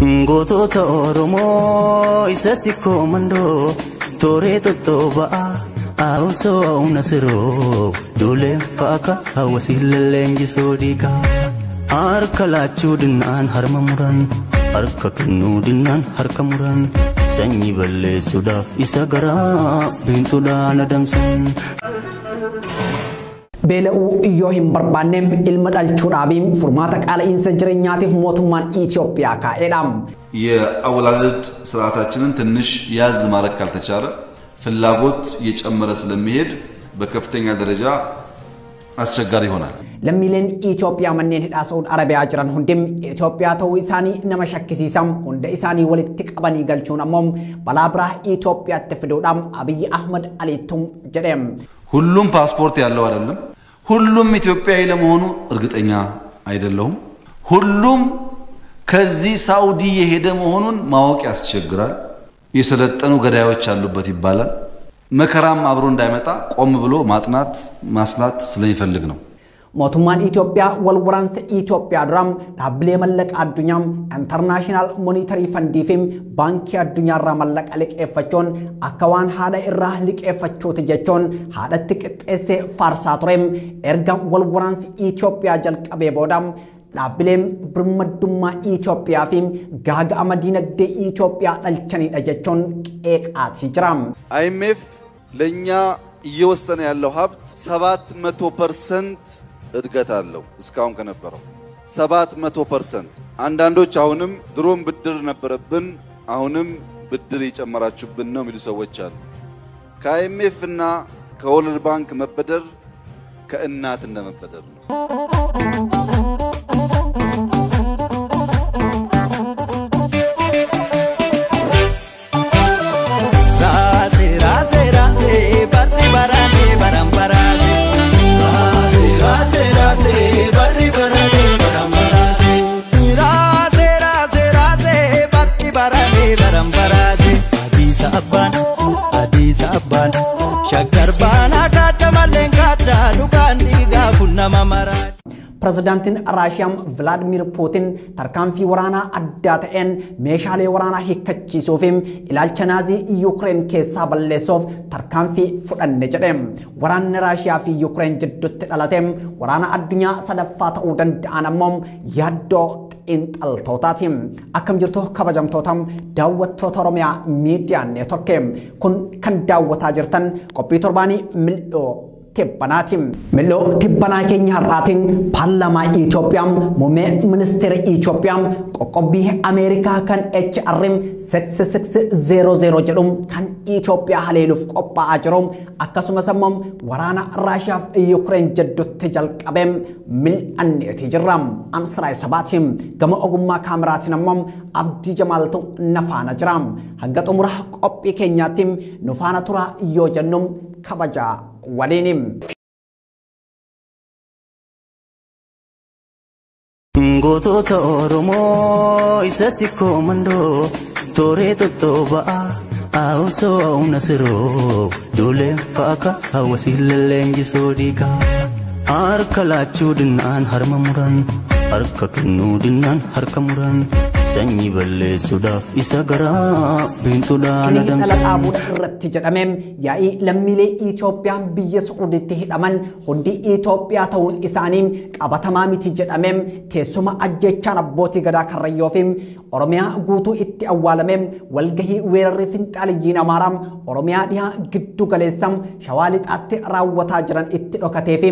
Gootota Oromoo isa sikkoo mandoo tooree tottoba'aa haawusoo humna siroo duuleen faaka hawwasii lalleenjisoo dhiigaa. Harka laachuu dinnaan harma muran harka kennuu dinnaan harka muran sanyii balleessuudhaaf isa garaa biintuudhaan adamsan. Beela'uu yoo hin barbaanne ilma dhalchuudhaaf furmaata qaala'insa jireenyaatiif mootummaan Itoophiyaa kaa'eedha. የአወላለድ ስርዓታችንን ትንሽ ያዝ ማድረግ ካልተቻለ ፍላጎት እየጨመረ ስለሚሄድ በከፍተኛ ደረጃ አስቸጋሪ ይሆናል። Lammiileen Itoophiyaa manneen hidhaa Saa'ud Arabiyaa jiran hundi Itoophiyaa ta'uu isaanii nama shakkisiisa. Hunda isaanii walitti qabanii galchuun ammoo balaa biraa Itoophiyaatti fiduudhaan Abiyyi Ahmad Aliitum jedhe. ሁሉም ፓስፖርት ያለው አይደለም። ሁሉም ኢትዮጵያዊ ለመሆኑ እርግጠኛ አይደለሁም። ሁሉም ከዚህ ሳውዲ የሄደ መሆኑን ማወቅ ያስቸግራል። የሰለጠኑ ገዳዮች አሉበት ይባላል። መከራም አብሮ እንዳይመጣ ቆም ብሎ ማጥናት ማስላት ስለሚፈልግ ነው። Mootummaan Itoophiyaa wal waraansa Itoophiyaa dura dhaabbilee mallaqa addunyaa International Monetary Fund fi Baankii Addunyaarraa mallaqa liqeeffachuun akka waan haadha irraa liqeeffachuuti jechuun haadhatti qixxeessee faarsaa ture. Erga wal waraansi Itoophiyaa jalqabee booda dhaabbileen birmadummaa Itoophiyaa fi gaaga'ama diinagdee Itoophiyaa dhalchanidha jechuun qeeqaatii jira. አይኤምኤፍ ለኛ እየወሰነ ያለው ሀብት 700% እድገት አለው እስካሁን ከነበረው 700%። አንዳንዶች አሁንም ድሮም ብድር ነበረብን አሁንም ብድር እየጨመራችሁብን ነው የሚሉ ሰዎች አሉ። ከአይኤምኤፍ እና ከወርልድ ባንክ መበደር ከእናት እንደመበደር ነው። Abbaan shaggar baanaa kaata malleen kaata dhugaan dhiigaa kun nama maraa. Pirezidaantiin Raashiyaa Vilaadimir Puutin tarkaanfii waraanaa addaa ta'een meeshaalee waraanaa hiikkachiisuu fi ilaalcha naazii Yuukireen keessaa balleessuuf tarkaanfii fudhanne jedhe. Waraanni Raashiyaa fi Yuukireen jidduutti dhalate waraana addunyaa sadaffaa ta'uu danda'an ammoo yaaddoo xiinxaltootaati. Akkam jirtu kabajamtoota daawwattoota Oromiyaa Miidiyaa Neetwork kun kan daawwataa jirtan qophii torbaanii mil'oo tibbanaati. Mil'oo tibbanaa keenya har'aatiin paarlaamaa Itoophiyaa muummee ministeera Itoophiyaa qoqqobbii Ameerikaa kan HR 6600 jedhu kan Itoophiyaa haleeluuf qophaa'aa jiru akkasumas ammoo waraana Raashiyaa fi Yuukireen jidduutti jalqabee mil'anneeti jirra. Ansiraa Sabaati gama ogummaa kaameraatiin ammoo Abdii Jamaaltu na faana jira. Hanga xumura qophii keenyaatti nu faana tura yoo jennu kabajaa waliinim. Gootota Oromoo isa sikkoo mandoo tooree tottoba'aa haawusoo humna siroo duuleen faaka hawwasii lalleenjisoo dhiigaa. Harka laachuu dinnaan harma muran harka kennuu dinnaan harka muran sanyii balleessuudhaaf isa garaa biintuudhaan adamsan. Dhala dhaabuudha irratti jedhamee yaa'ii lammiilee Itoophiyaa biyya Su'uuditti hidhaman hundi Itoophiyaa ta'uun isaanii qabatamaa miti jedhamee teessuma ajjechaan abbootii gadaa Karrayyoo fi Oromiyaa guutuu itti awwaalamee walgahii weerarri finxaaliyyiin Amaaraa Oromiyaa dhihaa giddu galeessa Shawaa lixaatti raawwataa jiran itti dhokatee fi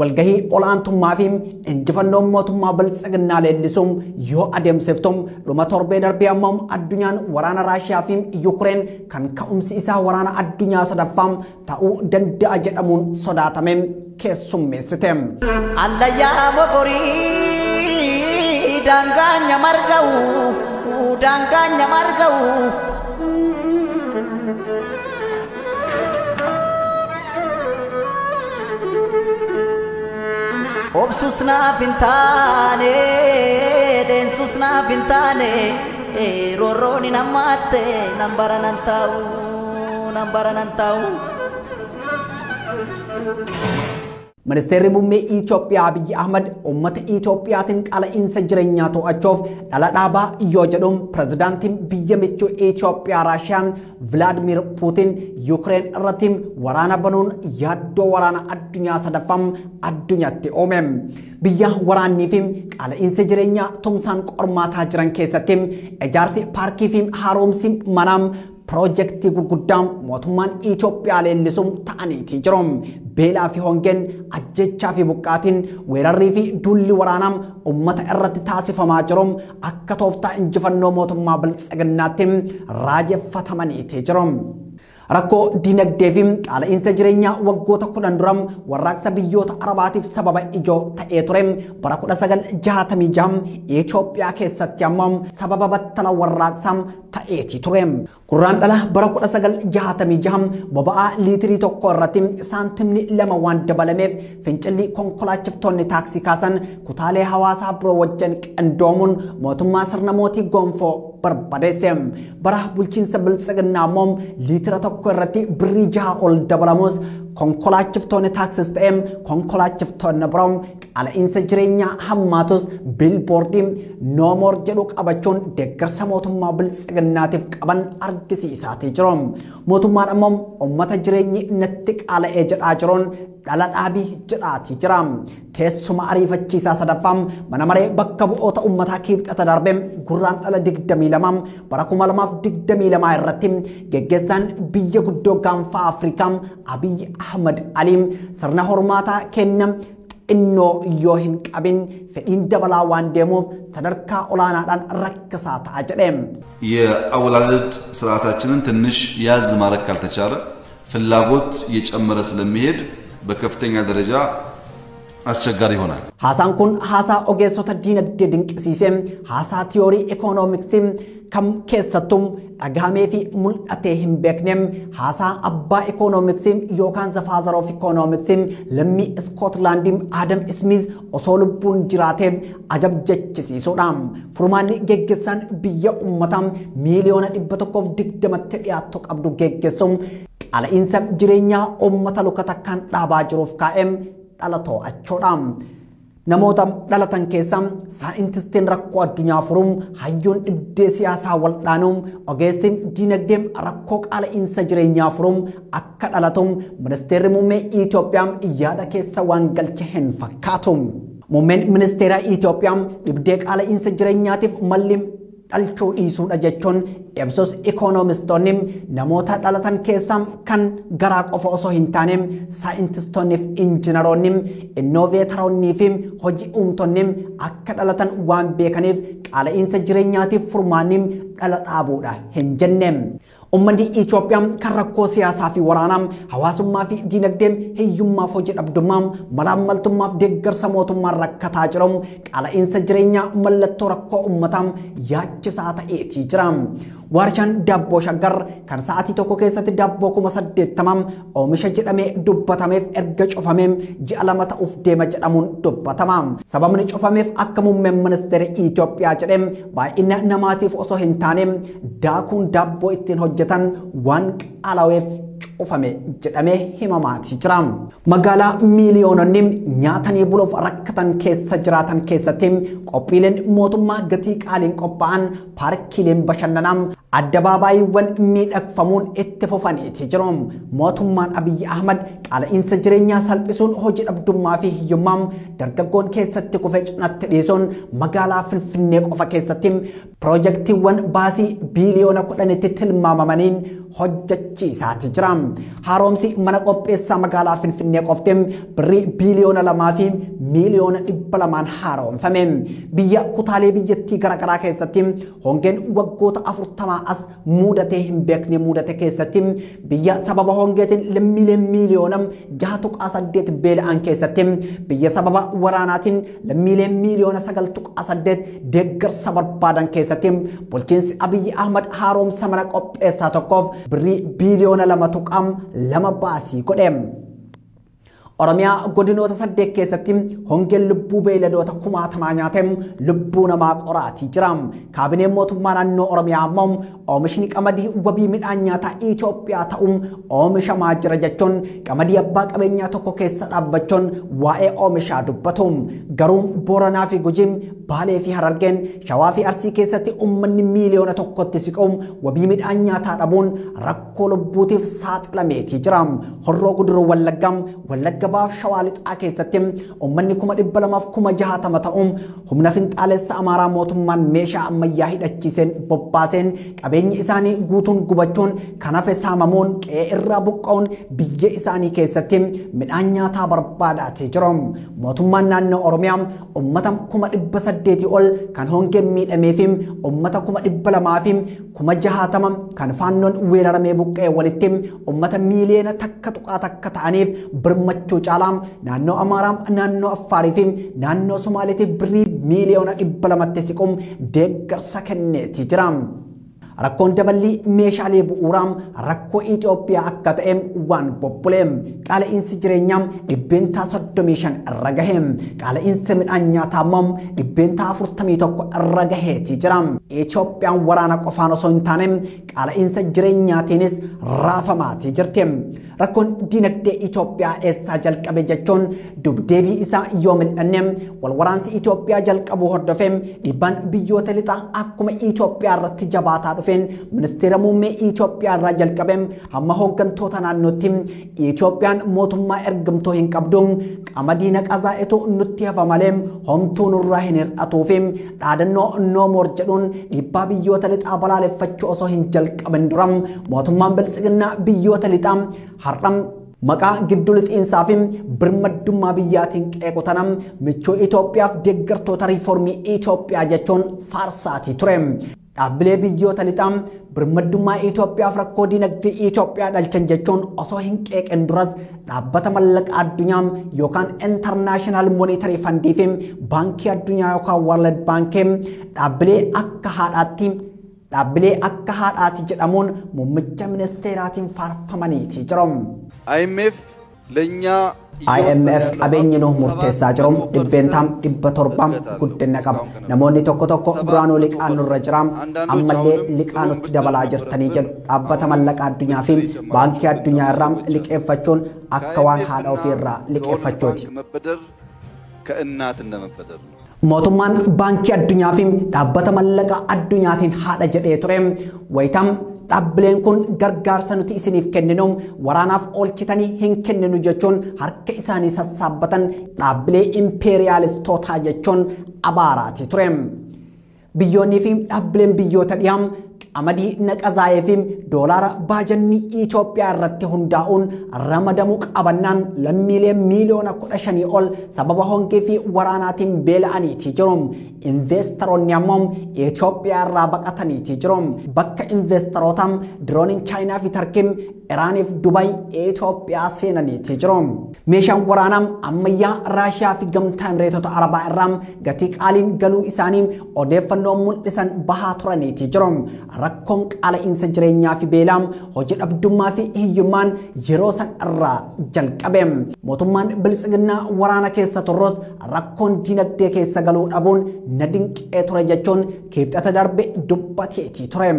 walgahii olaantummaa fi injifannoon mootummaa biltsiginnaa leellisuun yoo adeemsiftum dhuma torbee darbee ammoo addunyaan waraana Raashiyaa fi Yuukireen kan ka'umsi isaa waraana addunyaa sadaffaa ta'uu danda'a jedhamuun sodaatame keessummeessite. Allayyaa mokorii daangaanya marga'u daangaanya marga'u. Obsus naaf hin taane deensus naaf hin taane roorroon hin hammaatte nan bara nan taa'u nan bara nan taa'u. Ministeerri muummee Itoophiyaa Abiyyi Ahmad uummata Itoophiyaatiin qaala'insa jireenyaa to'achuuf dhala dhaabaa yoo jedhuun pirezidaantiin biyya michuu Itoophiyaa Raashiyaan Vilaadimir Puutin Yuukireen irratti waraana banuun yaaddoo waraana addunyaa sadaffaa addunyaatti uume. Biyya waraannii fi qaala'insa jireenyaa tumsaan qormaataa jiran keessatti ijaarsi paarkii fi haaromsi manaa piroojeektii gurguddaa mootummaan Itoophiyaa leellisuun ta'aniitii jiru. Beelaa fi hongeen, ajjechaa fi buqqaatiin, weerarrii fi duulli waraanaa uummata irratti taasifamaa jiru akka tooftaa injifannoo mootummaa biltsiginnaatti raajeffatamaniitii jiru. Rakkoo dinagdee fi qaala'insa jireenyaa waggoota 10 dura warraaqsa biyyoota Arabaatiif sababa ijoo ta'ee ture. Bara 1966 Itoophiyaa keessatti ammoo sababa battala warraaqsaa ta'eetii ture. Gurraan dhala bara 1966 boba'aa liitirii 1 irratti saantimni 2 waan dabalameef fincilli konkolaachiftoonni taaksii kaasan kutaalee hawaasaa biroo wajjin qindoomuun mootummaa sirna mootii gonfoo barbadeesse. Bara bulchiinsa biltsiginnaa ammoo liitira 1 irratti birrii 6 ol dabalamus konkolaachiftoonni taaksis ta'e konkolaachiftoonni biroo qaala'insa jireenyaa hammaatus biilboordii noomoor jedhu qabachuun deeggarsa mootummaa biltsiginnaatiif qaban argisiisaatii jiru. Mootummaan ammoo uummata jireenyi natti qaala'ee jedhaa jiruun dhala dhaabii jedhaatii jira. Teessuma ariifachiisaa sadaffaa mana maree bakka bu'oota uummataa kiibxata darbee gurraan dhala 22 bara 2022 irratti geggeessaan biyya guddoo gaanfa Afrikaa Abiyyi Ahmad Ali sirna hormaataa kenna xinnoo yoo hin qabin fedhiin dabalaa waan deemuuf sadarkaa olaanaadhaan rakkisaa ta'a jedhe. የአወላለድ ስርዓታችንን ትንሽ ያዝ ማድረግ ካልተቻለ ፍላጎት እየጨመረ ስለሚሄድ በከፍተኛ ደረጃ አስቸጋሪ ይሆናል። Haasaan kun haasaa ogeessota diinagdee dinqisiisee haasaa tiyoorii ikoonomiksii kam keessattuu dhagahamee fi mul'atee hin beekne haasaa abbaa ikoonomiksii yookaan the father of economics lammii Iskootlaandii Adam Smith osoo lubbuun jiraatee ajab jechisiisuudha. Furmaanni geggeessaan biyya uummataa miiliyoona 120tti dhiyaattu qabdu geggeessuun qaala'insa jireenyaa uummata luka takkaan dhaabaa jiruuf kaa'ee dhala to'achuudha. Namoota dhalatan keessaa saayintistiin rakkoo addunyaa furuun, hayyoon dhibdee siyaasaa wal dhaanuun, ogeessi diinagdee rakkoo qaala'insa jireenyaa furuun akka dhalatuun ministeerri muummee Itoophiyaa yaada keessa waan galche hin fakkaatu. Muummeen ministeera Itoophiyaa dhibdee qaala'insa jireenyaatiif malli dhalchuu dhiisuudha jechuun ibsus ikoonomistoonni namoota dhalatan keessaa kan garaa qofa osoo hin taane saayintistoonni fi injiinaroonni innoveetaroonnii fi hojii uumtonni akka dhalatan waan beekaniif qaala'insa jireenyaatiif furmaanni dhala dhaabuudha hin jenne. Uummanni Itoophiyaa kan rakkoo siyaasaa fi waraanaa, hawaasummaa fi diinagdee, hiyyummaa fi hojii dhabdummaa, malaammaltummaa fi deeggarsa mootummaan rakkataa jiru qaala'insa jireenyaa mallattoo rakkoo uummataa yaachisaa ta'eetii jira. Warshaan daabboo Shaggar kan sa'aatii tokko keessatti daabboo 80,000 oomisha jedhamee dubbatameef erga cufamee ji'a 2 ta'uuf deema jedhamuun dubbatama. Sababni cufameef akka muummeen ministeera Itoophiyaa jedhee baay'ina namaatiif osoo hin taane daakuun daabboo ittiin hojjetan waan qaalaweef cufame jedhamee himamaatii jira. Magaalaa miiliyoononni nyaatanii buluuf rakkatan keessa jiraatan keessatti qophiileen mootummaa gatii qaaliin qophaa'an paarkiileen bashannanaa addabaabaayyiiwwan miidhagfamuun itti fufaniitii jiru. Mootummaan Abiyyi Ahmad qaala'insa jireenyaa salphisuun hojii dhabdummaa fi hiyyummaa dargaggoon keessatti kufe cinatti dhiisuun magaalaa Finfinnee qofa keessatti piroojeektiiwwan baasii biiliyoona 10tti tilmaamamaniin hojjechiisaatii jira. Haaromsi mana qopheessaa magaalaa Finfinnee qofti birrii biiliyoona 2 fi miiliyoona 200 haaromfame. Biyya kutaalee biyyattii garaagaraa keessatti hongeen waggoota 40 as muudatee hin beekne muudate keessatti biyya sababa hongeetiin lammiileen miiliyoona 6.8 beela'an keessatti biyya sababa waraanaatiin lammiileen miiliyoona 9.8 deeggarsa barbaadan keessatti bulchiinsi Abiyyi Ahmad haaromsa mana qopheessaa tokkoof birrii biiliyoona 2.2 baasii godhe. Oromiyaa godinoota 8 keessatti hongeen lubbuu beeyladoota kumaatamaa nyaatem lubbuu namaa qoraatii jira. Kaabineen mootummaa naannoo Oromiyaa ammoo oomishni qamadii wabii midhaan nyaataa Itoophiyaa ta'uun oomishamaa jira jechuun qamadii abbaa qabeenyaa tokko keessa dhaabbachuun waa'ee oomishaa dubbatu. Garuu Booranaa fi Gujiin, Baalee fi Harargeen, Shawaa fi Arsii keessatti uummanni miiliyoona tokkotti siquun wabii midhaan nyaataa dhabuun rakkoo lubbuutiif saaxilameetii jira. Horroo Guduruu Wallaggaa, Wallagga Baaf Shawaa Lixaa keessatti uummanni 260,000 ta'uun humna finxaalessa Amaaraa mootummaan meeshaa ammayyaa hidhachiiseen bobbaaseen qabeenyi isaanii guutuun gubachuun kan hafe saamamuun qe'ee irraa buqqa'uun biyya isaanii keessatti midhaan nyaataa barbaadaatii jiru. Mootummaan naannoo Oromiyaa uummata 800,000 ol kan hongeen miidhamee fi uummata 260,000 kan faannoon weeraramee buqqa'e walitti uummata miiliyoona 1.1 ta'aniif birmachuu caalaa naannoo Amaaraa, naannoo Affaarii fi naannoo Somaaliitiif birrii miiliyoona 200 siquun deeggarsa kenneetii jira. Rakkoon daballii meeshaalee bu'uuraa rakkoo Itoophiyaa akka ta'e waan bobboleem. Qaala'insi jireenyaa 35% irra gahe. Qaala'insi midhaan nyaataa immoo 41% irra gaheetii jira. Itoophiyaan waraana qofaan osoo hin taane qaala'insa jireenyaatiinis raafamaatii jirti. Rakkoon dinagdee Itoophiyaa eessaa jalqabe jechuun dubdeebii isaa yoo mil'anne walwaraansi Itoophiyaa jalqabuu hordofee dhiibbaan biyyoota lixaa akkuma Itoophiyaa irratti jabaataa dhufeen ministeera muummee Itoophiyaa irraa jalqabee hamma hooggantoota naannootti Itoophiyaan mootummaa ergamtuu hin qabdu, qamadii naqazaa'etu nutti hafa malee homtuu nurraa hin hir'atuu fi dhaadannoo no more jedhuun dhiibbaa biyyoota lixaa balaaleffachuu osoo hin jalqabin dura mootummaan biltsiginnaa biyyoota lixaa har'am maqaa giddu lixiinsaa fi birmaddummaa biyyaatiin qeeqotanam michuu Itoophiyaaf deeggartoota riiformii Itoophiyaa jechuun faarsaatii ture. Dhaabbilee biyyoota lixaa birmaddummaa Itoophiyaaf rakkoo dinagdee Itoophiyaa dhalchan jechuun osoo hin qeeqin duras dhaabbata mallaqa addunyaa yookaan International Monetary Fund fi Baankii Addunyaa yookaan World Bank dhaabbilee akka haadhaatti jedhamuun muummicha ministeeraatiin faarfamaniitii jiru. IMF ለኛ IMF qabeenyi nuuf murteessaa jiru 700% guddina qaba. Namoonni tokko tokko duraanuu liqaan nurra jira, ammallee liqaa nutti dabalaa jirtanii jedhu. Dhaabbata mallaqa addunyaa fi baankii addunyaa irraa liqeeffachuun akka waan haadha ofii irraa liqeeffachuuti. ከእናት እንደመበደር ነው። Mootummaan baankii addunyaa fi dhaabbata mallaqa addunyaatiin haadha jedhee ture. Wayitam dhaabbileen kun gargaarsa nuti isiniif kenninu waraanaaf oolchitanii hin kenninu jechuun harka isaanii sassaabbatan dhaabbilee impeeriyaalistootaa jechuun abaaraatii ture. Biyyoonnii fi dhaabbileen biyyoota dhiyaa qamadii naqazaa'ee fi doolaara baajanni Itoophiyaa irratti hundaa'uun ramadamuu qabannaan lammiilee miiliyoona 15 ol sababa hongee fi waraanaatiin beela'aniitii jiru. Investoroonni ammoo Itoophiyaa irraa baqataniitii jiru. Bakka investoroota dirooniin Chaayinaa fi Tarkiin, Iraaniif Dubaay Itoophiyaa seenaniitii jiru. Meeshaan waraanaa ammayyaa Raashiyaa fi gamtaa Emireetota Arabaa irraa gatii qaaliin galuu isaanii odeeffannoo mul'isan bahaa turaniitii jiru. Rakkoon qaala'insa jireenyaa fi beelaa, hojii dhabdummaa fi hiyyummaan yeroo san irraa jalqabe. Mootummaan biltsiginnaa waraana keessa turus rakkoon dinagdee keessa galuu dhabuun na dinqee ture jechuun kibxata darbe dubbateetii ture.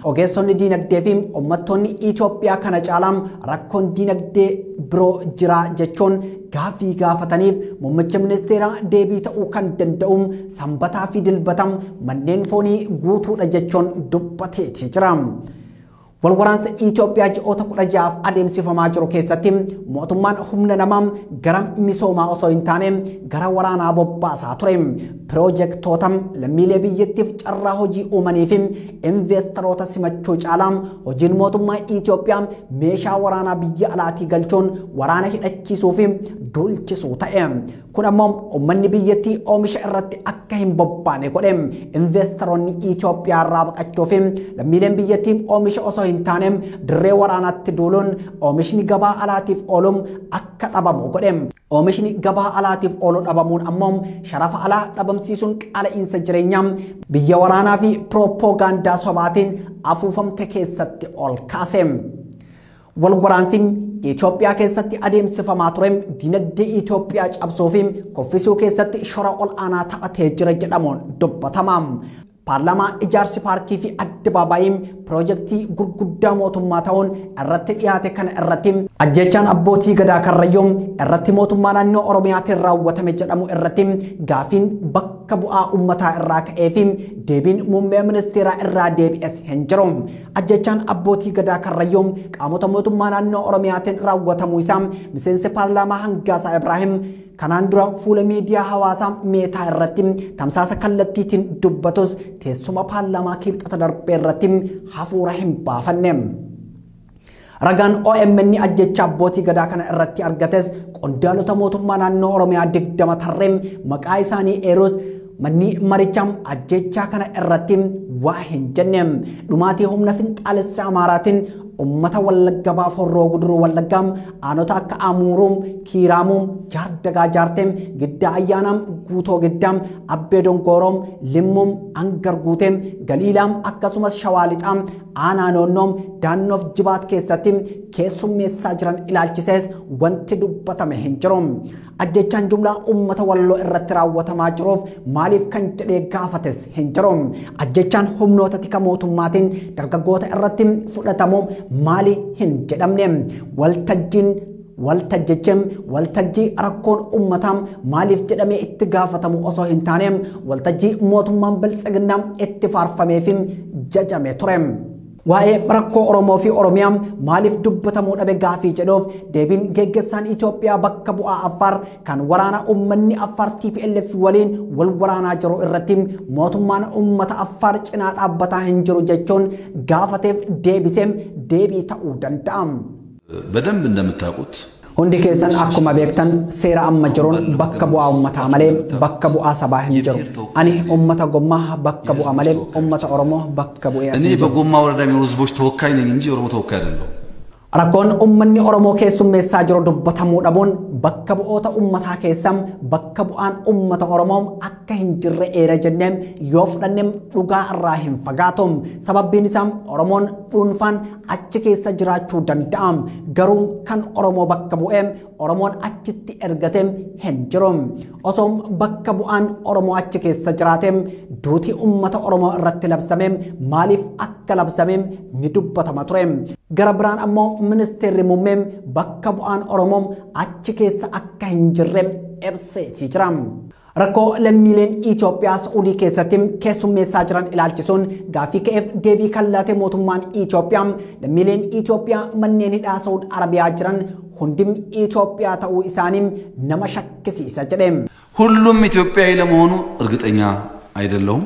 Ogeessonni dinagdee fi uummattoonni Itoophiyaa kana caalaa rakkoon dinagdee biroo jira jechuun gaaffii gaafataniif muummicha ministeeraa deebii ta'uu kan danda'u sanbataa fi dilbatam manneen foonii guutuudha jechuun dubbateetii jira. Walwaraansa Itoophiyaa ji'oota 16 adeemsifamaa jiru keessatti mootummaan humna namaa gara misoomaa osoo hin taane gara waraanaa bobbaasaa ture. Piroojeektoota lammiilee biyyattiif carraa hojii uumanii fi investoroota simachuu caalaa hojiin mootummaa Itoophiyaa meeshaa waraanaa biyya alaatii galchuun waraana hidhachiisuu fi duulchisuu ta'e. Kun ammoo uummanni biyyattii oomisha irratti akka hin bobbaane godhe. Investoroonni Itoophiyaa irraa baqachuu fi lammiileen biyyattii oomisha osoo hin taane dirree waraanaatti duuluun oomishni gabaa alaatiif oolu akka dhabamu godhe. Oomishni gabaa alaatiif oolu dhabamuun ammoo sharafa alaa dhabamsiisuun qaala'insa jireenyaa biyya waraanaa fi piroopoogaandaa sobaatiin afuufamte keessatti ol kaase. Wal waraansi Itoophiyaa keessatti adeemsifamaa ture dinagdee Itoophiyaa cabsuu fi kuffisuu keessatti shora ol aanaa taphatee jira jedhamuun dubbatama. Paarlaamaa ijaarsi paarkii fi addabaabaayii piroojeektii gurguddaa mootummaa ta'uun irratti dhiyaate kana irratti ajjechaan abbootii gadaa Karrayyuu irratti mootummaa naannoo Oromiyaatiin raawwatame jedhamu irratti gaafiin bakka bu'aa uummataa irraa ka'ee fi deebiin muummee ministeeraa irraa deebi'es hin jiru. Ajjechaan abbootii gadaa Karrayyuu qaamota mootummaa naannoo Oromiyaatiin raawwatamuu isaa miseensi paarlaamaa Hangaasaa Ibraahim kanaan dura fuula miidiyaa hawaasaa meetaa irratti tamsaasa kallattiitiin dubbatus teessuma paarlaamaa kibxata darbee irratti hafuura hin baafanne. Ragaan OMN ajjecha abbootii gadaa kana irratti argates qondaalota mootummaa naannoo Oromiyaa 20 tarreen maqaa isaanii eerus manni marichaa ajjechaa kana irratti waa hin jenne. Dhumaatii humna finxaalessa Amaaraatiin ummata Wallagga Bahaa Horroo Guduruu Wallaggaa aanota akka Amuuruum, Kiiraamuum, Jaardagaa Jaarteem, Giddaa Ayyaanaam, Guutoo Giddaam, Abbee Dongooroom, Limmuum, Angar Guuteem, Galiilaam akkasumas Shawaa Lixaam, Aanaa Noonnoom, Daannoof Jibaat keessatti keessummeessaa jiran ilaalchisees wanti dubbatame hin jiru. Ajjechaan jumlaa ummata Walloo irratti raawwatamaa jiruuf maaliif kan jedhee gaafates hin jiru. Ajjechaan humnoota tika mootummaatiin dargaggoota irratti fudhatamu maali hin jedhamne. Waltajjii rakkoon uummataa maaliif jedhamee itti gaafatamu osoo hin taane waltajjii mootummaan biltsiginnaa itti faarfamee fi jajame ture. Waa'ee rakkoo Oromoo fi Oromiyaa maaliif dubbatamuu dhabe gaafii jedhuuf deebiin geggeessaan Itoophiyaa bakka bu'aa Affaar kan waraana uummanni Affaar TPLF waliin wal waraanaa jiru irratti mootummaan uummata Affaar cinaa dhaabbataa hin jiru jechuun gaafateef deebiseem deebii ta'uu danda'a. በደንብ እንደምታውቁት Hundi keessan akkuma beektan seera amma jiruun bakka bu'aa uummataa malee bakka bu'aa sabaa hin jiru. Ani uummata Gommaa bakka bu'a malee uummata Oromoo bakka bu'ee as እኔ hin jiru. በጎማ ወረዳ የሚኖሩ ህዝቦች ተወካይ ነኝ እንጂ የኦሮሞ ተወካይ አይደለሁም። Rakkoon uummanni Oromoo keessummeessaa jiru dubbatamuu dhabuun bakka bu'oota uummataa keessam bakka bu'aan uummata Oromoo akka hin jirre eera jenneem yoo fudhanneem dhugaa irraa hin fagaatu. Sababbiin isaa Oromoon dhuunfaan achi keessa jiraachuu danda'am. Garuu kan Oromoo bakka bu'eem Oromoon achitti ergateem hin jiru. Osoo bakka bu'aan Oromoo achi keessa jiraateem duutii uummata Oromoo irratti labsameem maaliif akka labsameem ni dubbatama ture. Gara biraan ammoo ministeerri muummeen bakka bu'aan Oromoo achi keessa akka hin jirre ibseetii jira. Rakkoo lammiileen Itoophiyaa Saa'udii keessatti keessummeessaa jiran ilaalchisuun gaaffii ka'eef deebii kan laate mootummaan Itoophiyaa lammiileen Itoophiyaa manneen hidhaa Saa'ud Arabiyaa jiran hundim Itoophiyaa ta'uu isaanii nama shakkisiisa jedhe. ሁሉም ኢትዮጵያዊ ለመሆኑ እርግጠኛ አይደለሁም።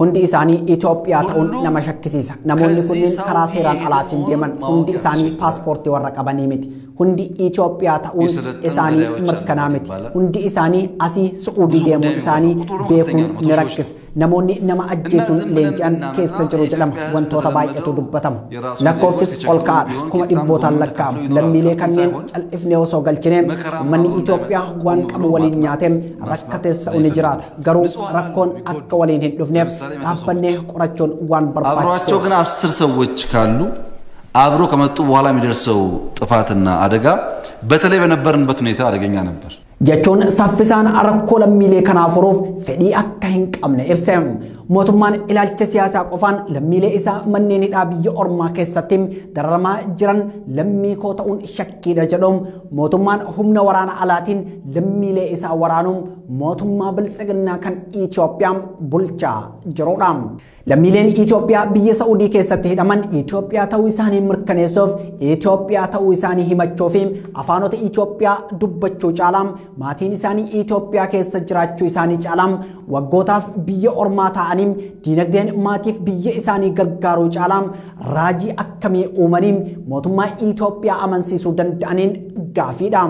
Hundi isaanii Itoophiyaa ta'uun nama shakkisiisa. Namoonni kunneen karaa seeraan alaatiin deeman hundi isaanii paaspoortii warra qabanii miti. Hundi Itoophiyaa ta'uun isaanii mirkanaa miti. Hundi isaanii asii Su'uudii deemuun isaanii beekuun ni rakkisa. Namoonni nama ajjeesuun leenji'an keessa jiru jedhama. Wantoota baay'eetu dubbatama. Lakkoofsis ol ka'aadha. 100,000 lakkaa'amu. Lammiilee kanneen cal'ifnee osoo galchinee uummanni Itoophiyaa waan qabu waliin nyaateem rakkatees ta'u ni jiraata. Garuu rakkoon akka waliin hin dhufneef dhaabbannee qorachuun waan አብሯቸው barbaachisu. ግን 10 ሰዎች ካሉ አብሮ ከመጡ በኋላ የሚደርሰው ጥፋትና አደጋ በተለይ በነበርንበት ሁኔታ አደገኛ ነበር። Jechuun saffisaan rakkoo lammiilee kanaa furuuf fedhii akka hin qabne ibse. Mootummaan ilaalcha siyaasaa qofaan lammiilee isaa manneen hidhaa biyya ormaa keessatti dararamaa jiran lammii koo ta'uun shakkiidha jedhuun mootummaan humna waraana alaatiin lammiilee isaa waraanuun mootummaa biltsiginnaa kan Itoophiyaa bulchaa jirudha. Lammiileen Itoophiyaa biyya Saa'udii keessatti hidhaman Itoophiyaa ta'uu isaanii mirkaneessuuf Itoophiyaa ta'uu isaanii himachuu fi afaanota Itoophiyaa dubbachuu caalaa maatiin isaanii Itoophiyaa keessa jiraachuu isaanii caalaa waggootaaf biyya ormaa ta'anii diinagdeen maatiif biyya isaanii gargaaruu caalaa raajii akkamii uumanii mootummaa Itoophiyaa amansiisuu danda'aniin gaafiidha.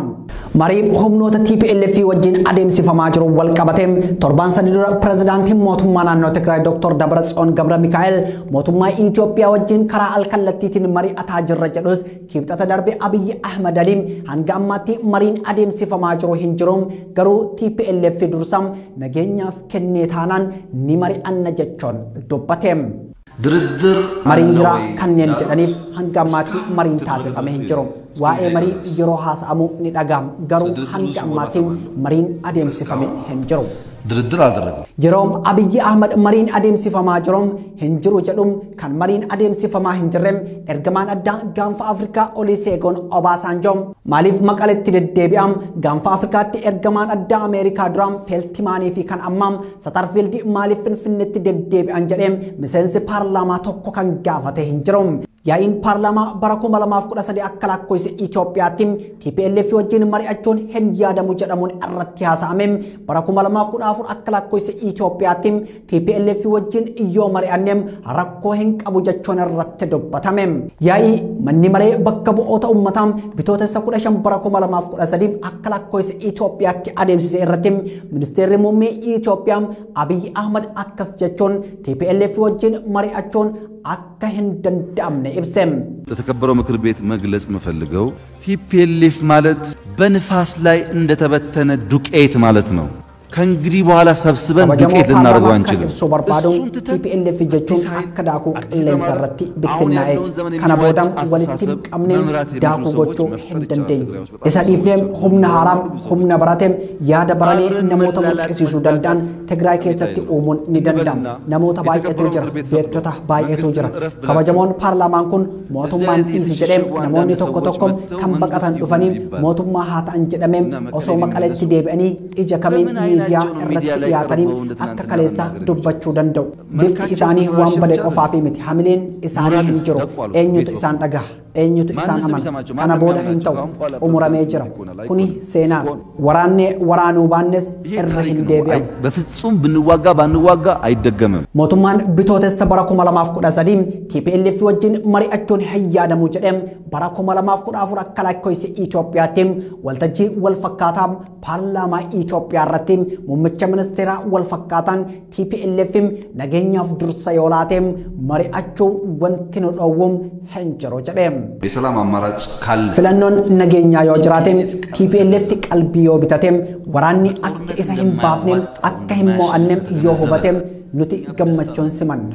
Marii humnoota TPLF wajjin adeemsifamaa jiru wal qabatee torbaan sadii dura pirezidaantiin mootummaa naannoo Tigraay Dr. Dabratsiyoon Gabra Mikaa'el mootummaa Itoophiyaa wajjin karaa alkallattiitiin mari'ataa jirra jedhus kibxata darbe Abiyyi Ahmad Aliin hanga ammaatti mariin adeemsifamaa jiru hin jiru garuu TPLF dursam nageenyaaf kennee taanaan ni mari'anna jechuun dubbate. ድርድር Mariin አለ jira ወይ kanneen ላሉት jedhaniif hanga ammaatti mariin taasifame hin jiru. Waa'ee marii yeroo haasa'amu ni dhaga'ama, garuu hanga ammaatti mariin adeemsifame hin jiru. ድርድር አልደረገም። Yeroo Abiyyi Ahmad mariin adeemsifamaa jiru hin jiru jedhum kan mariin adeemsifamaa hin jirre ergamaan addaa gaanfa Afrikaa Olusegun Obasanjo maaliif Maqaletti deddeebi'am? Gaanfa Afrikaatti ergamaan addaa Ameerikaa duraam Feeltimaanii fi kan ammaam Satarfiild maaliif Finfinneetti deddeebi'an jedhee miseensi paarlaamaa tokko kan gaafate hin jiru. Yaa'iin paarlaamaa bara 2013 akka lakkoofsa Itoophiyaatti TPLF wajjin mari'achuun hin yaadamu jedhamuun irratti haasa'ame. Bara 2014 akka lakkoofsa Itoophiyaatti TPLF wajjin yoo mari'anne rakkoo hin qabu jechuun irratti dubbatame. Yaa'ii manni maree bakka bu'oota uummataa bitootessa 15 bara 2013 akka lakkoofsa Itoophiyaatti adeemsise irratti ministeerri muummee Itoophiyaa Abiyyi Ahmad akkas jechuun TPLF wajjin mari'achuun akka hin danda'amne ibse. ለተከበረው ምክር ቤት መግለጽ የምፈልገው ቲፒኤልኤፍ ማለት በንፋስ ላይ እንደተበተነ ዱቄት ማለት ነው። ከእንግዲህ በኋላ ሰብስበን Kabajamoo ዱቄት ልናደርገው paarlaamaa kan አንችልም። ibsuu barbaadu እሱን ትተን TPLF jechuun አዲስ ኃይል፣ akka daakuu አዲስ qilleensa ተማሪ፣ irratti አሁን bittinnaa'eeti. ያለውን ዘመን Kana የሚዋጅ booda walitti አስተሳሰብ qabnee መምራት የሚችሉ daakuu ሰዎች gochuu መፍጠር hin ይቻላል። dandeenyu. ትግራይ ውስጥ በጣም Isa ብዙ dhiifnee ሰዎች አሉ። humna haaraa, humna barate, yaada baranee አብረን namoota መላላጥ buqqisiisuu መጋጋጥ danda'an Tigraay keessatti uumuun ni danda'ama. እንበልና Namoota baay'eetu የተከበረው jira, ምክር ቤት beektota baay'eetu መንግስትን jira. እረፍ ብላችሁ Kabajamoon paarlaamaan kun mootummaan እዚህ dhiisi jedhee የተሸሸጉ namoonni አንዳንድ tokko ሰዎች tokko መጥተው kan baqatan መንግስት ይሁኑ dhufanii ቢባል mootummaa haa ta'an jedhamee እና መቀሌ osoo Maqaleetti ቢመለሱ deebi'anii ija kamiin በምን miidiyaa አይናቸው ነው ሚዲያ irratti ላይ dhiyaatanii ቀርበው እንደ akka ትናንትና kaleessaa መናገር dubbachuu danda'u. Bifti መልካቸው isaanii waan ስለተበላሸ bade ብቻ qofaaf miti. Hamileen isaanii hin ሞራልስ jiru. ለቋል። Eenyutu ቤት isaan dhagaha? Eenyutu isaan ማንስ amana? የሚሰማቸው? Kana ማንም booda hin የሚያምናቸው? ta'u. ከአሁን በኋላ Xumuramee ፕሬዝዳንት jira. ይሆናል Kuni አይሆንም? seenaadha. Waraannee waraanuu baannes ይሄ irra ታሪክ hin ነው። deebi'amu. በፍጹም ብንዋጋ ባንዋጋ አይደገምም። Mootummaan bitootessa bara 2013 TPLF wajjin mari'achuun hin yaadamu jedhee bara 2014 akka lakkoofsa Itoophiyaatti waltajjii wal fakkaataa paarlaamaa Itoophiyaa irratti muummicha ministeeraa wal fakkaataan TPLF nageenyaaf dursa yoo laate mari'achuu wanti nu dhowwu hin jiru jedhee. የሰላም አማራጭ ካለ Filannoon nageenyaa yoo jiraate TPLF qalbii yoo bitate waraanni akka isa hin baafne akka hin mo'anne yoo hubate nuti gammachuun simanna.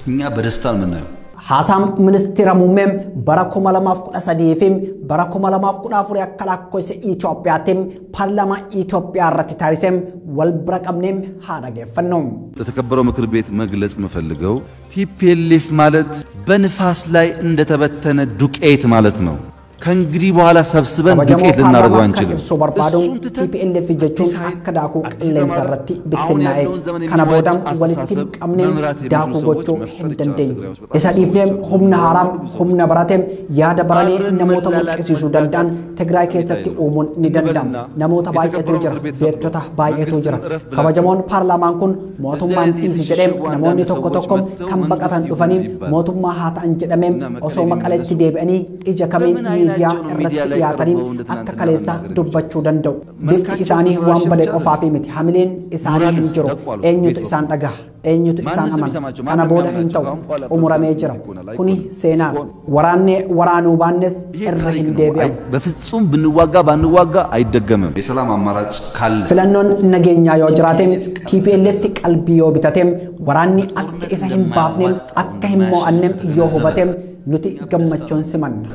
እኛ በደስታ ነው የምናየው። Haasaan ministeera muummee bara 2013 fi bara 2014 akka lakkoofsa Itoophiyaatti paarlaamaa Itoophiyaa irratti taasise wal bira qabnee haa dhageeffannu. ለተከበረው ምክር ቤት መግለጽ የምፈልገው ቲፒኤልኤፍ ማለት በንፋስ ላይ እንደተበተነ ዱቄት ማለት ነው። ከእንግዲህ በኋላ ሰብስበን Kabajamoo ዱቄት ልናደርገው paarlaamaa kan አንችልም። ibsuu barbaadu እሱን ትተን TPLF jechuun አዲስ ኃይል፣ akka daakuu አዲስ qilleensa ተማሪ፣ irratti አሁን bittinnaa'eeti. ያለውን ዘመን Kana የሚዋጅ booda walitti አስተሳሰብ qabnee መምራት የሚችሉ daakuu ሰዎች gochuu መፍጠር hin ይቻላል። dandeenyu. ትግራይ ውስጥ በጣም Isa ብዙ dhiifnee ሰዎች አሉ። humna haaraa, humna barate, yaada baranee አብረን namoota መላላጥ buqqisiisuu መጋጋጥ danda'an Tigraay keessatti uumuun ni danda'ama. እንበልና Namoota baay'eetu የተከበረው jira, ምክር ቤት beektota baay'eetu መንግስትን jira. እረፍ ብላችሁ Kabajamoon paarlaamaan kun mootummaan እዚህ dhiisi jedhee የተሸሸጉ namoonni አንዳንድ tokko ሰዎች tokko መጥተው kan baqatan መንግስት ይሁኑ dhufanii ቢባል mootummaa haa ta'an jedhamee እና መቀሌ osoo Maqaleetti ቢመለሱ deebi'anii ija kamiin በምን miidiyaa አይናቸው ነው ሚዲያ irratti ላይ dhiyaatanii ቀርበው እንደ akka ትናንትና kaleessaa መናገር dubbachuu danda'u. Bifti መልካቸው isaanii waan ስለተበላሸ bade ብቻ qofaaf miti. Hamileen isaanii hin ሞራልስ jiru. ለቋል። Eenyutu ቤት isaan dhagaha? Eenyutu isaan ማንስ amana? የሚሰማቸው? Kana ማንም booda hin የሚያምናቸው? ta'u. ከአሁን በኋላ Xumuramee ፕሬዝዳንት jira. ይሆናል Kuni አይሆንም? seenaadha. Waraannee waraanuu baannes ይሄ irra ታሪክ hin ነው። deebi'amu. በፍጹም ብንዋጋ ባንዋጋ አይደገምም። የሰላም አማራጭ ካለ Filannoon nageenyaa yoo jiraate TPLF qalbii yoo bitate waraanni akka isa hin baafne akka hin mo'anne yoo hubate nuti gammachuun simanna.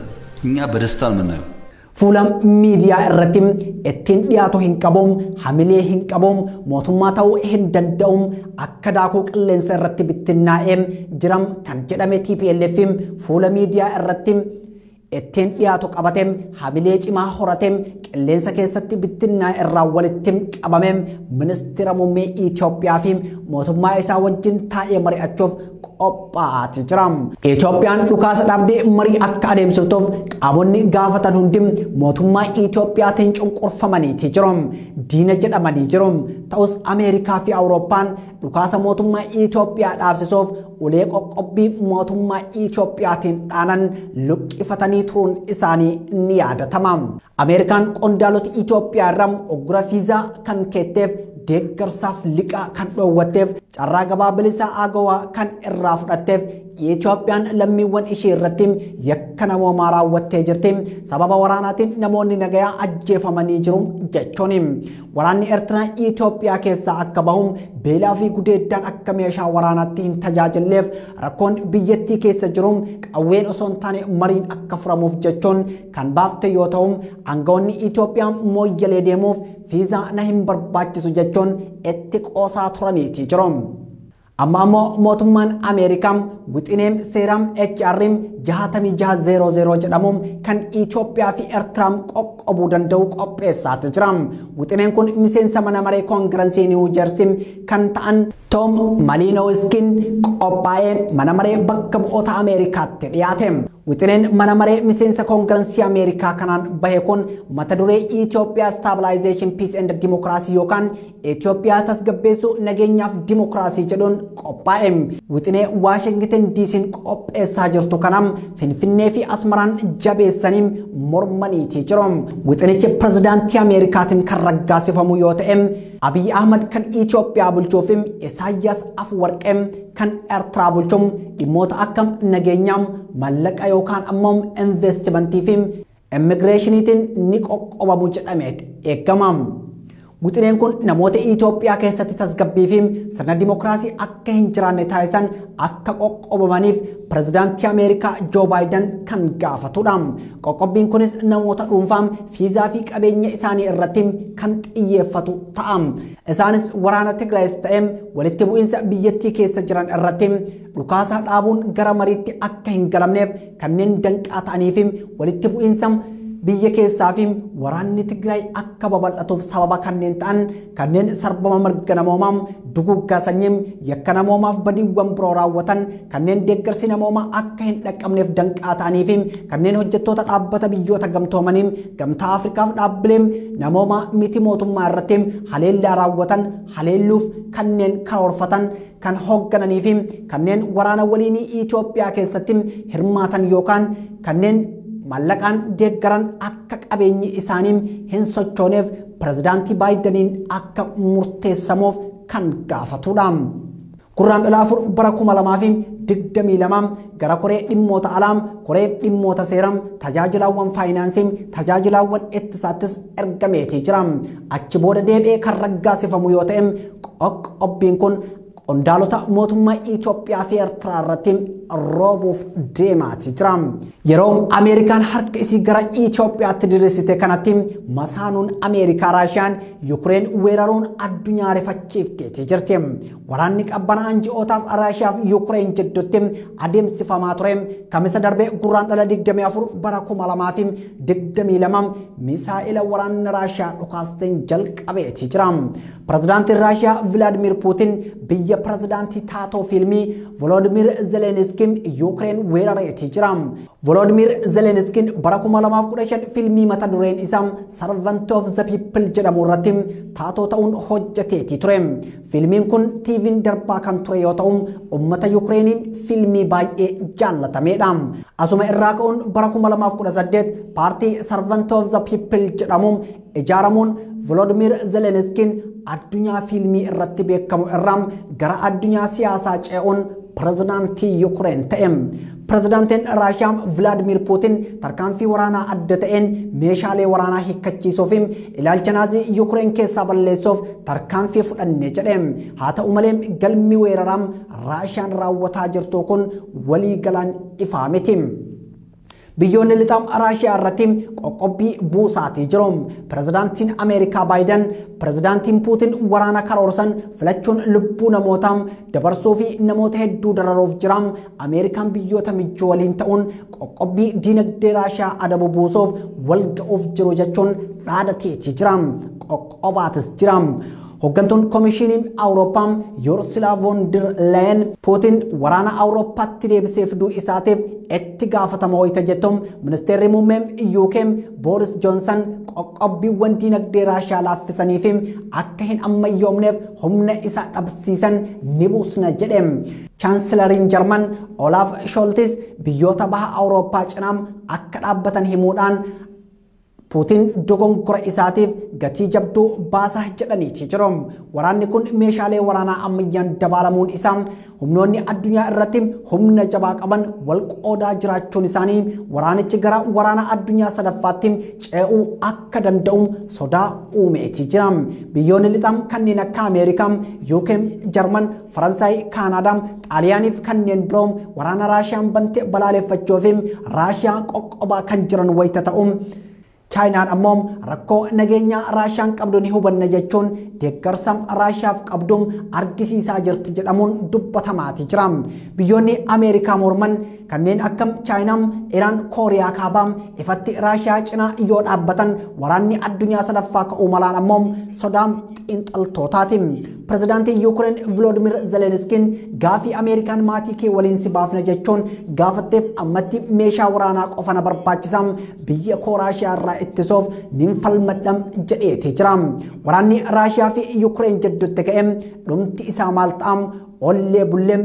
እኛ በደስታ ነው የምናየው። Fuula miidiyaa irratti ittiin dhiyaatu hin qabuun, hamilee hin qabuun, mootummaa ta'uu hin danda'uun akka daakuu qilleensa irratti bittinnaa'ee jiram kan jedhame TPLF fuula miidiyaa irratti ittiin dhiyaatu qabatee hamilee cimaa horatee qilleensa keessatti bittinnaa irraa walitti qabamee ministeera muummee Itoophiyaa fi mootummaa isaa wajjin taa'ee mari'achuuf qophaa'aati jira. Itoophiyaan dhukaasa dhaabdee marii akka adeemsiftuuf qaamonni gaafatan hundi mootummaa Itoophiyaatiin cunqurfamaniiti jiru. Diina jedhamanii jiru. Ta'us Ameerikaa fi Awurooppaan dhukaasa mootummaa Itoophiyaa dhaabsisuuf ulee qoqqobbii mootummaa Itoophiyaatiin dhaanan luqqifatanii turuun isaanii ni yaadatama. Ameerikaan qondaalota Itoophiyaa irraa uggura fiizaa kan keetteef deeggarsaaf liqaa kan dhoowwatteef carraa gabaa bilisaa AGOA kan irraa fudhatteef Itoophiyaan lammiiwwan ishee irratti yakka namoomaa raawwattee jirti. Sababa waraanaatiin namoonni nagayaa ajjeefamanii jiru jechuun. Waraanni Eertiraa Itoophiyaa keessaa akka bahu, beelaa fi gudeeddaan akka meeshaa waraanaatti hin tajaajilleef, rakkoon biyyattii keessa jiru qawween osoo hin taane mariin akka furamuuf jechuun kan baafte yoo ta'u, aangawoonni Itoophiyaa Mooyyalee deemuuf fiizaa na hin barbaachisu jechuun itti qoosaa turaniiti jiru. Amma ammoo mootummaan Ameerikaa wixinee seeraa HR 6600 jedhamuun kan Itoophiyaa fi Eertiraan qoqqobuu danda'u qopheessaati jira. Wixineen kun miseensa mana maree koongirensii Niiwu Jeersii kan ta'an Toom Maliinoowiskiin qophaa'ee mana maree bakka bu'oota Ameerikaatti dhiyaate. Wixineen mana maree miseensa koongirensii Ameerikaa kanaan bahe kun mata duree "Itoophiyaa Stabilization, Peace and Democracy" yookaan Itoophiyaa tasgabbeessuu, nageenyaaf dimokiraasii jedhuun qophaa'e. Wixinee Waashingtan DC'n qopheessaa jirtu kanam Finfinnee fi Asmaraan jabeessanii mormaniitii jiru. Wixinichi pirezidaantii Ameerikaatiin kan raggaasifamu yoo ta'e, Abiy Ahmad kan Itoophiyaa bulchuu fi Isaayyaas Afwarqee kan Eertiraa bulchuun dhimmoota akka nageenyaa, mallaqa yookaan ammoo investimentii fi immigireeshiniitiin ni qoqqobamu jedhameet eegama. Wixineen kun namoota Itoophiyaa keessatti tasgabbii fi sirna dimokiraasii akka hin jiraanne taasisan akka qoqqobamaniif pirezidaantii Ameerikaa Joo Baayiden kan gaafatudha. Qoqqobbiin kunis namoota dhuunfaa, fiizaa fi qabeenya isaanii irratti kan xiyyeeffatu ta'a. Isaanis waraana Tigraayis ta'e walitti bu'iinsa biyyattii keessa jiran irratti dhukaasa dhaabuun gara mariitti akka hin galamneef kanneen danqaa ta'anii fi walitti bu'iinsa biyya keessaa fi waraanni Tigraay akka babal'atuuf sababa kanneen ta'an, kanneen sarbama mirga namoomaa, duguggaa sanyii, yakka namoomaaf badiiwwan biroo raawwatan, kanneen deeggarsi namoomaa akka hin dhaqqabneef danqaa ta'anii fi kanneen hojjettoota dhaabbata Biyyoota Gamtoomanii, Gamtaa Afrikaaf dhaabbilee namoomaa miti mootummaa irratti haleellaa raawwatan haleelluuf kanneen karoorfatan, kan hooggananii fi kanneen waraana waliinii Itoophiyaa keessatti hirmaatan yookaan kanneen mallaqaan deeggaran akka qabeenyi isaanii hin sochooneef pirezidaantii Baayidaniin akka murteessamuuf kan gaafatudha. Gurraandhala 4 bara 2022 gara koree dhimmoota alaa, koree dhimmoota seeraa, tajaajilaawwan faayinaansii, tajaajilaawwan ittisaattis ergameetii jira. Achi booda deebi'ee kan raggaasifamu yoo ta'e, qoqqobbiin kun qondaalota mootummaa Itoophiyaa fi Eertiraa irratti roobuuf deemaati jira. Yeroo Ameerikaan harka isii gara Itoophiyaatti diriirsite kanatti masaanuun Ameerikaa Raashiyaan Yukireen weeraruun addunyaa rifachiifteeti jirti. Waraanni qabbana'aan ji'ootaaf Raashiyaa fi Yukireen jidduutti adeemsifamaa ture. Kamisa darbee Gurraandhala 24 bara 2022 misaa'ila waraanni Raashiyaa dhukaasteen jalqabeeti jira. Pirezidaantiin Raashiyaa Vilaadimir Puutin biyya pirezidaantii taatoo fiilmii Volodimir Zelenskiin Yukireen weerareeti jira. Volodimir Zelenskiin bara 2015 fiilmii mata dureen isaa "Servant of the People" jedhamu irratti taatoo ta'uun hojjeteeti ture. Fiilmiin kun TV'n darbaa kan ture yoo ta'u, uummata Yukireeniin fiilmii baay'ee jaallatameedha. Asuma irraa ka'uun bara 2018 paartii Servant of the People jedhamu ijaaramuun Volodimir Zelenskiin addunyaa fiilmii irratti beekamu irraa gara addunyaa siyaasaa ce'uun pirezidaantii Yukireen ta'e. Pirezidaantiin Raashiyaa Vilaadimir Puutin tarkaanfii waraanaa adda ta'een meeshaalee waraanaa hiikkachiisuu fi ilaalcha naazii Yukireen keessaa balleessuuf tarkaanfii fudhanne jedhe. Haa ta'u malee, galmi weeraraa Raashiyaan raawwataa jirtu kun walii galaan ifaa miti. Biyyoonni lixaa Raashiyaa irratti qoqqobbii buusaatii jiru. Pirezidaantiin Ameerikaa Baayiden pirezidaantiin Puutin waraana karoorsan filachuun lubbuu namootaa dabarsuu fi namoota hedduu dararuuf jira. Ameerikaan biyyoota michuu waliin ta'uun qoqqobbii diinagdee Raashiyaa adabu buusuuf wal ga'uuf jiru jechuun dhaadateeti jira. Qoqqobaatis jira. Hooggantuun Komishinii Awurooppaa Ursula von der Leyen Puutin waraana Awurooppaatti deebisee fiduu isaatiif itti gaafatama wayita jettuun, ministeerri muummee UK Boris Johnson qoqqobbiiwwan diinagdee Raashiyaa laaffisanii fi akka hin ammayyoomneef humna isa dhabsiisan ni buusna jedhe. Chaansilariin Jarman Olaf Scholz biyyoota baha Awurooppaa cinaa akka dhaabbatan himuudhaan Puutiin dogongora isaatiif gatii jabduu baasaa jedhaniiti jiru. Waraanni kun meeshaalee waraanaa ammayyaan dabaalamuun isaa humnoonni addunyaa irratti humna jabaa qaban wal qoodaa jiraachuun isaanii waraanichi gara waraana addunyaa sadaffaatti ce'uu akka danda'u sodaa uumeeti jira. Biyyoonni lixaa kanneen akka Ameerikaa, UK, Jarman, Faransaay, Kaanaadaa, Xaaliyaanii fi kanneen biroo waraana Raashiyaan bante balaaleffachuu fi Raashiyaa qoqqobaa kan jiran wayita ta'u Chaayinaan ammoo rakkoo nageenyaa Raashiyaan qabdu ni hubanna jechuun deeggarsa Raashiyaaf qabdu argisiisaa jirti jedhamuun dubbatamaati jira. Biyyoonni Ameerikaa morman kanneen akka Chaayinaa, Iraan, Kooriyaa Kaabaa ifatti Raashiyaa cinaa yoo dhaabbatan waraanni addunyaa sadaffaa ka'uu malaan ammoo sodaa xiinxaltootaati. Pirezidaantiin Yuukireen Viloodimir Zelenskiin gaafii Ameerikaan maatii kee waliin si baafna jechuun gaafatteef ammatti meeshaa waraanaa qofa na barbaachisa biyya koo Raashiyaa irraa ittisuuf nin falmadha jedheeti jira. Waraanni Raashiyaa fi Yuukireen jidduutti ka'e dhumti isaa maal ta'a? Ollee bullee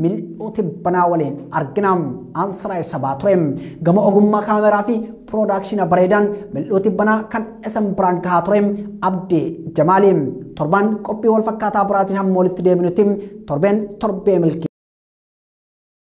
mil'uu tibbanaa waliin argina. Ansiraa sabaa ture. Gama ogummaa kaameraa fi piroodaakshina bareedaan mil'uu tibbanaa kan isan biraan gahaa ture Abdii Jamaali. Torbaan qophii wal fakkaataa biraatiin hamma walitti deebinutti torbeen torbee milkii.